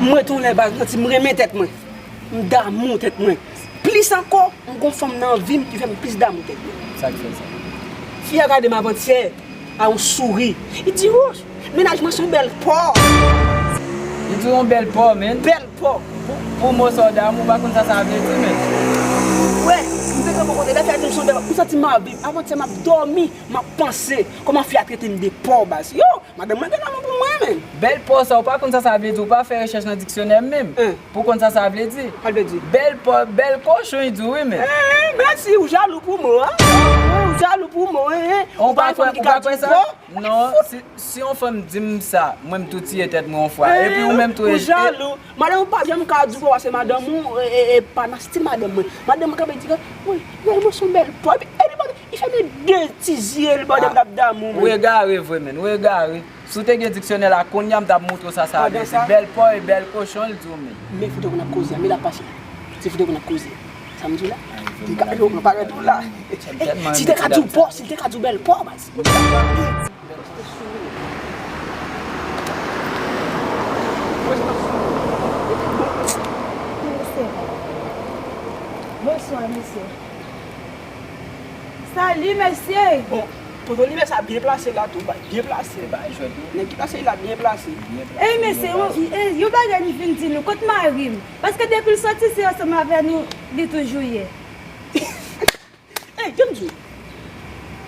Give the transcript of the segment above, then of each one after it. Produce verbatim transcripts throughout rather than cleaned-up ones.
M rete yon lè baz, m santi m renmen tèt mwen. M damou tèt mwen. Plis ankò, m gon fanm nan vi m ki fè m plis damou tèt mwen. Sa k fè sa? Fi a gade m avantyè, a yon souri. Li di, "Wouch, mennaj mwen se yon bèl pò." Li di yon bèl pò, men. Bèl pò. Pou, pou mo sa w damou, ou pa konn sa sa vle di, men. Wè, m te gen bon kote, lè fi a di m se yon bèl pò. M santi m ap viv. Avantyè, m ap dòmi, m ap panse. Kòman fi a trete m de pò, baz. Yo, madanm mwen gen lanmou pou mwen, men. Bèl pò sa, ou pa konn sa sa vle di, ou pa fè rechèch nan diksyonè menm. Hein. Pou konn sa sa vle di. Sa l vle di? Bèl pò, bèl kochon, li di wi, men. Hein, mèsi, ou jalou pou mo, a. Ou jalou pou mo, hein, hein. Ou pa yon fanm ki ka di pò. Non, si, si yon fanm di m sa, mwen m tou tiye tèt mwen yon fwa. Epi ou menm tou, ou jalou. Madanm ou pa janm ka di w pase madanm ou, e, e, e pa nan stil madanm mwen. Madanm mwen kanpe di, "Wi, mwen, mwen se yon bèl pò." Epi, epi, li fèmen de ti zye l, bòdè, m t ap damou, ou egare vre, men, ou egare. Si w te gen diksyonè la, kounye a m t ap montre w sa sa vle di. Bèl pò e bèl kochon, l di w, men. Men fout w konn ap koze a, men l ap pase. Se fout w konn ap koze. Sa m di w la? Li ka, yo, parèt ou la. Si te ka di w pò, si te ka di w bèl pò, baz. Bonswa, mesye. Salut, mesye. Bon, poto limyè sa byen plase la tou, bay, byen plase, bay jwèt wi. Nèg ki plase la byen plase. Ey, mesye, yon, e, yon bagay m vin di nou, kot mari m? Paske depi l soti se ansanm avè nou li toujou ye. Ey, jan m di w,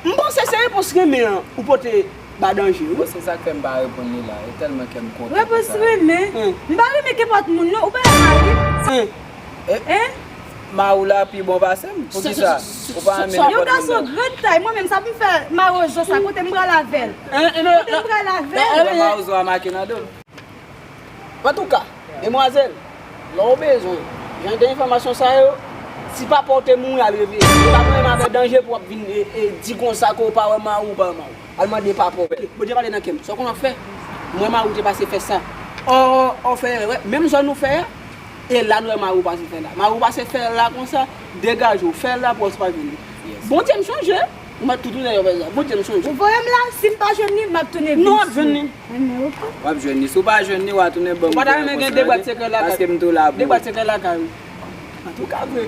m panse se repons renmen an ou pote ba Danje wi. Bon, se sa k fè m pa reponn li la. E tèlman kè m kontan. Repons renmen? M pa renmen kenpòt moun non, ou pa renmen mari m? Hein? Mari w la pi bon pase m? Poukisa? Ou pa renmen nenpòt moun non? Yon gason grann tay, mwen menm sa pou m fè mawozo sa, kote m pral avè l? Kote m pral avè l? Ou wè mawozo a make nan do l. Antouka, demwazèl, lè w bezwen jan de enfòmasyon sa yo, si papa w te mouri al reveye, ou pa menm avè Danje pou w ap vin e, e, di konsa ke w pa wè mari w, ou pa wè mari w. Al mande papa w. Bondye pale nan kè m. Sa w konn w ap fè? M wè mari w te pase fè sa. Ò, ò, fè erè. Menm jan nou fè a, e la nou wè mari w pase fè la. Mari w pase fè la konsa, degaje w, fè la pou w pa vini. Bondye m chonje. Ou mèt tou tounen yo fè sa. Bondye m chonje. Ou voye m la, si m pa jwenn li, m ap tounen vin sou. Non, w ap jwenn li. W ap jwenn li. Si w pa jwenn li, w a tounen ban m. Ou pa ta renmen gen de bwat sekrè lakay. Paske m tou la pou ou. De bwat sekrè lakay ou. Antouka vre.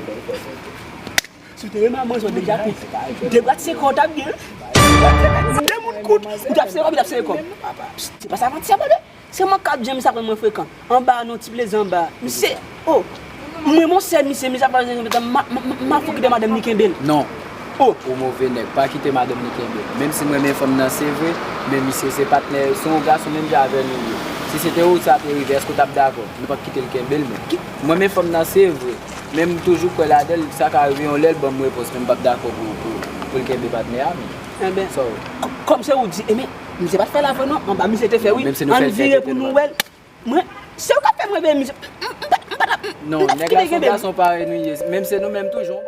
Si w te renmen manzè w deja kout. De bwat sekrè w t ap gen. De bwat sekrè, si de moun kout, ou t ap sere kòb, li t ap sere kòb. Psst, se pa sa manti sa, bebe. Se mank ap janm sa konn mwen frekan. Anba a non, ti plezi anba a. Misye, oh, mwen mon sè misye, misye ap pale m, m, m, m ap fou kite madanm li kenbe l. Non. Oh. Ou move nèg, pa kite madanm li kenbe l. Menm si m renmen fanm nan, se vre, men misye se patnè, se yon gason menm jan avè nou ye. Si se te ou sa te rive, èske w t ap dakò? Nou p ap kite l kenbe l, men. Mwen renmen fanm nan, se vre. Men m toujou kwè ladan l, sa ka rive yon lè l ban m repons, men m p ap dakò pou, pou, pou l kenbe patnè a, men. Enben, kò-, kòm se ou di, enben, misye pa t fè l avè w non, anba misye te fè wi. Ann vire pou nou wè l. Mwen, se ou k ap fè m reveye misye. M, m, m pa t ap, m, m, m p ap kite l kenbe m. Non, nèg la se yon gason parèy nou ye. Menm se nou menm toujou.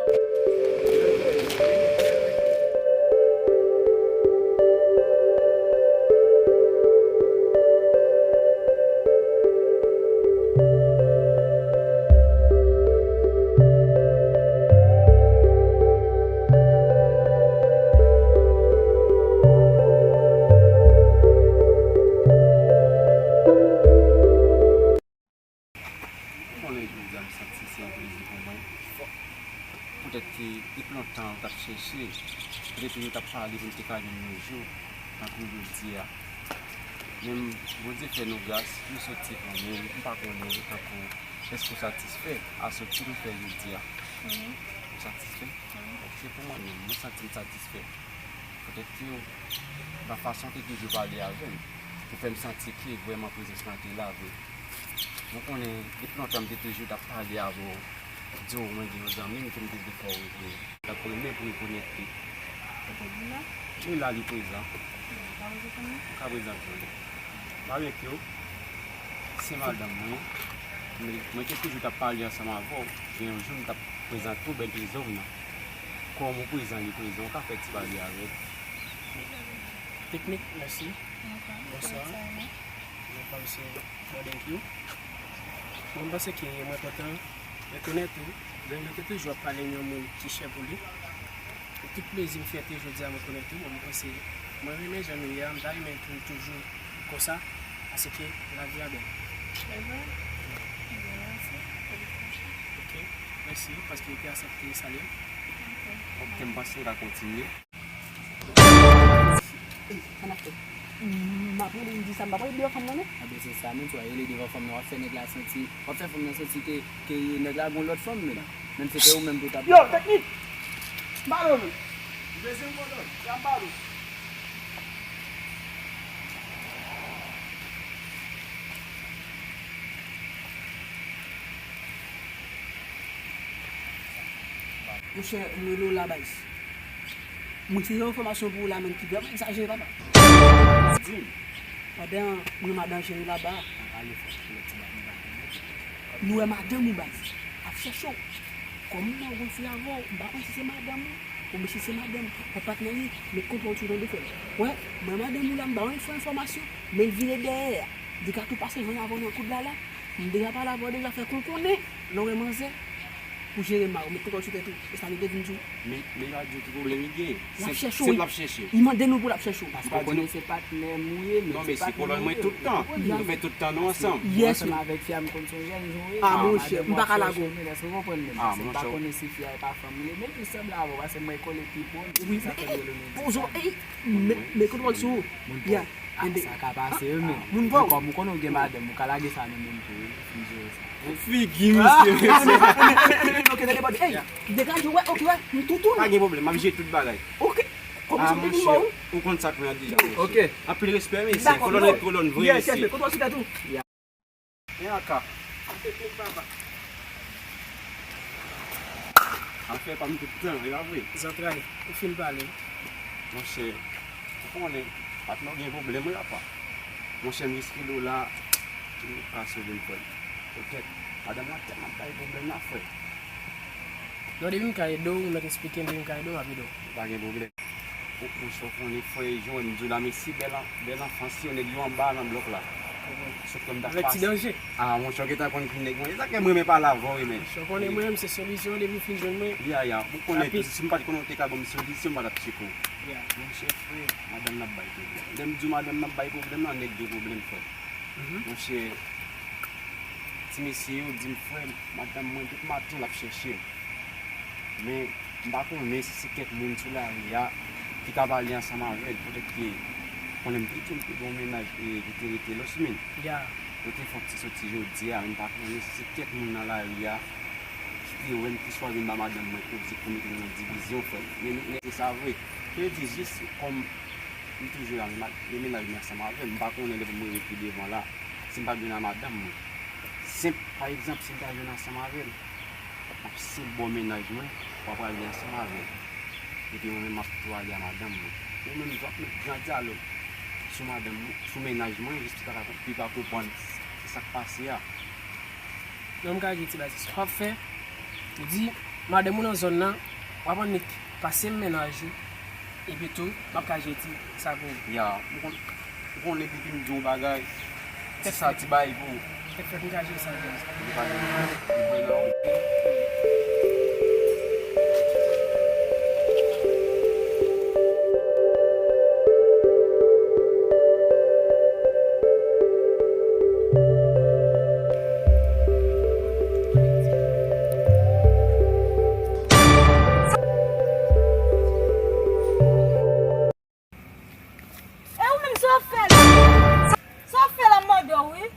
Konnen jodi a m santi se yon plezi pou mwen. Poutèt ke depi lontan m t ap chèche, poutèt ke nou t ap pale pou n te ka jwenn yon jou, tankou jodi a. Men Bondye fè nou gras, nou soti kanmenm, m pa konnen tankou èske w satisfè a soti nou fè jodi a. Ou satisfè? Bon, se pou mwen menm, mwen santi m satisfè. Poutèt ke nan fason w te toujou pale avè m, ou fè m santi ke vrèman prezans lan te la vre. Ou konnen, depi lontan m te toujou t ap pale avè w, di w mwen gen yon zanmi m ke m te vle fè w reveye. T ap renmen pou rekonèt li. Ou konnen la? Wi, la li prezan. Ou ka prezante w li. Mari ke w, se madanm mwen. Mwen, mwen te toujou t ap pale ansanm avè w. Gen yon jou m t ap prezante w bèl trezò m nan. Kòm ou prezan, li prezan, ou ka fè ti pale avè l. Teknik, mèsi. Bonswa. Mwen pa misye Bon, thank you. Bon, m panse ke mwen kontan rekonèt ou. Danje te toujou ap pale m yon moun ki chè pou li. E tout plezi m, fyète jodi a m rekonèt ou. Bon, m panse mwen renmen jan nou ye a, m ta renmen pou nou toujou konsa, paske lavi a bèl. Se vre? Paske yo te aksepte salye m. Ok, m panse m ka kontinye. Sa n ap fè? M ap rele m di sa, m pa pral devan fanm nan non. Enben se sa menm, si w rele devan fanm nan, w ap fè nèg la santi, w ap fè fanm nan santi ke, ke nèg la gon lòt fanm menm. Menm si se ou menm tou t ap. Yo, teknik! M pa lòd ou. Bezwen m pa lòd. Y ap ba lòd. Monchè, m rele w la baz. Mwen se yon enfòmasyon pou ou la menm ki vrèman egzajere papa. Di m. Pandan mwen madan jere laba. Pa pale fò pou lòt ti bagay. Nou wè madanm ou baz ap chèche w. Kòm mwen wè se avè w, m pa konn si se madanm ou oubyen si se madanm yon patnè li, met kontwòl sou tande frè m. Wè, mwen madanm ou la m ba w yon fo enfòmasyon, men l vire dèyè a. Li ka tou pase jwenn avè w nan koud la la. M deja pale avè w deja, fè k ou konnen lè w wè manzè pou jere mari w, met kontwòl sou tèt ou. E sa nou te vin di w. Men, men y a di w ki pwoblèm li genyen. L ap chèche w. Senp l ap chèche. Li mande nou pou l ap chèche w. Paske w konnen se patnè m ou ye, men se patnè m ou ye. Non, men se kolòn mwen tout tan. Nou fè tout tan nou ansanm. Yes, wi. Ansanm avèk fi a m konn se yon jèn jan w ye. Ah, monchè, m pa ka lage w. Èske w konprann menm? Paske m pa konnen si fi a e pa fanm li ye, men li sanble avè w, paske mwen kole pi pwòch. Wi, men, e, e, poze w, e, met, met kontwòl sou ou. Ya. Enben, sa ka pase wi, men. Moun pa w. Kòm ou konnen w gen madanm, ou ka lage sa nan men m tou wi, pou m jere sa. Figi misye, mesye. Ok, tande bòd. Ey, degaje w, wè, ok, wè, m toutoun. Pa gen pwoblèm, m ap jere tout bagay. Ok. Kòm ou sot depi m ba w. Ou konn sa k mwen an deja, mesye. Ok. Anpil respè, mesye. Kolòn rete kolòn vre, mesye. Yes, yes, men kontwòl sou tèt ou. Men aka. Afè pa m tout tan, e pa vre? Zantray, ou fin pale. Monchè, ou konnen, patnè w gen pwoblèm wi apa. Monchè, m jis rele w la, ou ka sove m frè m. Poutèt, madanm nan tèlman ap bay pwoblèm la frè. Non, depi m ka ede w, ou mèt esplike m, depi m ka ede w, m ap ede w. Pa gen pwoblèm. Ou, monchè, ou konnen frè, jan w wè m di w la, men se bèl an, bèl anfan, se yon nèg yo anba nan blòk la. Sòf ke m t ap pase. Avèk ti danje. Ah, monchè, ou gentan konn ki nèg mwen ye. E sa k fè m renmen pale avè w wi, men. Monchè, ou konnen mwen menm, se solisyon, depi w fin jwenn mwen. Ya, ya. Ou konnen tou, si m pa t konnen w te ka ban m solisyon, m pa t ap tcheke w. Ya. Monchè, frè, madanm nan ap bay pwoblèm. Lè m di w madanm nan ap bay pwoblèm la, nèg gen pwoblèm, frè. Monchè, ti mesye yo di m, frè m, madanm mwen, tout maten, l ap chèche m. Men, m pa konnen si se kèk moun sou lari a ki ka pale ansanm avè l, poutèt ke konnen m te di w m te gen yon mennaj e ki te rete lòsmen. Yo te fè yon ti soti jodi a, men m pa konnen si se kèk moun nan lari a ki te wè m ki swa vin ba madanm mwen koze pou mete nou nan divizyon, frè m. Men, men, men se sa vre. Kè di jis kòm m toujou la, men ma-, men mennaj mwen ansanm avè m, m pa konnen lè pou mwen rete devan la, si m pa t jwenn a madanm mwen. Senp, pa egzanp, si m ta jwenn ansanm avè l, m ap senp ba w mennaj mwen, w ap ale ansanm avè l. Epi mwen menm m ap tou ale a madanm mwen. Ou menm tou w ap met gran dyalòg sou madanm mwen, sou mennaj mwen, jis pou ta ka konn, pou l ka konprann se sa k pase a. Non, m ka di w ti bagay, se sa w ap fè. Ou di, madanm ou nan zòn nan, w ap annik pase m mennaj ou. Epi tou, m ap ka jedi sa pou ou. Ya, ou konn, ou konnen depi m di w yon bagay, se sa ti bagay pou ou. Tèt frèt, m ka jere sa byen. Li pa gen pwoblèm. E ou menm sa w ap fè la? Sa w ap fè la m mande w wi.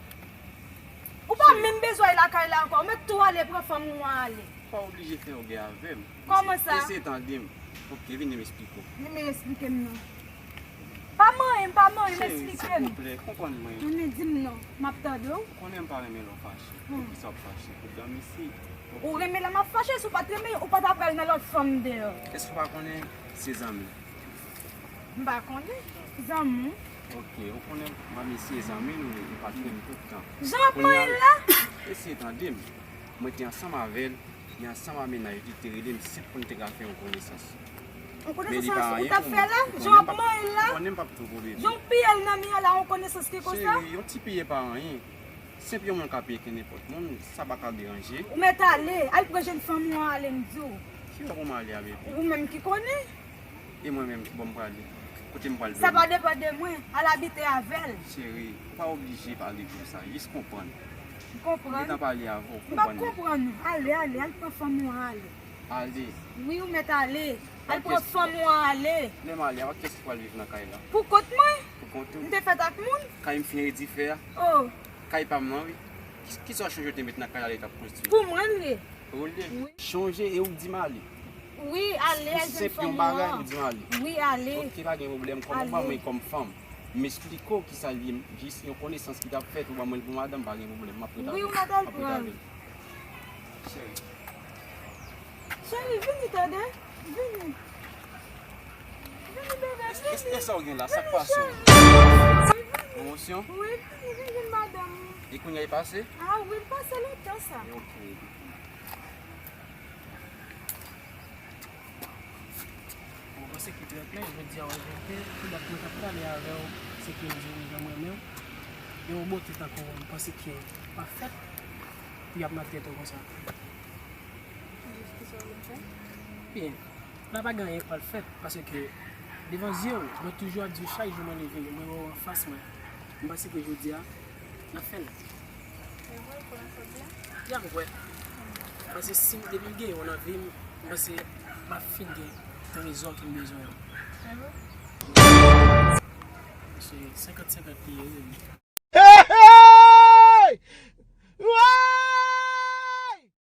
Ou pa menm bezwen al lakay la ankò, ou mèt tou ale pran fanm ou an ale. Pa oblije fè yon gè avè m. Kòman sa? Eseye tande m. Ok, vini m esplike w. Vini esplike m non. Pa manyen m, pa manyen m, esplike m. Cheri, silvouplè, konprann mwen. Vini di m non, m ap tande w. Ou konnen m pa renmen lè w fache. Poukisa w ap fache? Poutèt misye. Ou renmen lè m ap fache, si w pa t renmen, ou pa ta pral nan lòt fanm deyò. Èske w pa konnen se zanmi? M pa konnen. Zanmi w? Ok, ou konnen m a misye zanmi nou ye, nou pa t renmen tout tan. Jan w ap manyen l la? Eseye tande m. Mwen te ansanm avè l, e ansanm a mennaj li te rele m senp pou n te ka fè yon konesans. Yon konesans sa ou t ap fè la? Jan w ap manyen l la? Ou konnen m p ap twò pwobleme. Jan w piye l nan mi an la, yon konesans ki konsa? Cheri, yon ti piye pa anyen. Senp yon moun ka piye ke nenpòt moun, sa pa ka deranje. Ou mèt ale, al pran jèn fanm ou an ale m di w. Ki bò pou m ale a, baby? Ou menm ki konnen. E mwen menm, ki bò m prale? Kote m pral dòmi? Sa pa depann de mwen, al abite avè l. Cheri, ou pa oblije pale konsa, jis konprann. M konprann. M gentan pale avè w, m ap konprann ou. Ale, ale, al pran fanm ou an, ale. Ale. Wi, ou mèt ale. Al pran fanm ou an, ale. Lè m ale, avèk kiyès ki pral viv nan kay la? Pou kont mwen. Pou kont ou? M te fèt ak moun. Kay m fin redi fè a. Oh. Kay pa m nan, wi. Kisa w chonje w te met nan kay la lè w t ap konstwi? Pou mwen l ye. Pou w l ye? Wi. Chonje e ou k di m ale. Wi, ale, al jwenn fanm ou an. Pou senp yon bagay, ou di m ale. Wi, ale. Oke, pa gen pwoblèm. Kòman w ban mwen kòm fanm? M esplike w kisa l ye, jis yon konesans ki t ap fèt, ou ban mwen l pou madanm, pa gen pwoblèm, m ap ret avè w. Wi, ou mèt al pran l. Cheri. Cheri, vini tande, vini. Vini, bebe, vini. E sa w gen la? Sa k pase w? Vini, cheri. Pwomosyon? Wi, vini, vini jwenn madanm ou. E kounye a l pase? A wi, l pase lontan sa. Ok. Bon, mwen se ki trè klè, jodi a w envite, tout dat mwen t ap prale avè w, se ke m di w jan m renmen w. Gen yon bote tankou w, m panse ke pa fèt pou y ap maltrete w konsa. Jis kisa w vle m fè? Byen, la pa gen anyen k pral fèt, paske devan zye w, mwen toujou ap di w chak jou mwen leve, mwen wè w anfas mwen. M panse ke jodi a, n ap fè l. Janm kwè. Paske si m depi m gen yon nan vi m, m panse m ap fin gen trezò ke m bezwen an. Se senkant senkant li ye wi.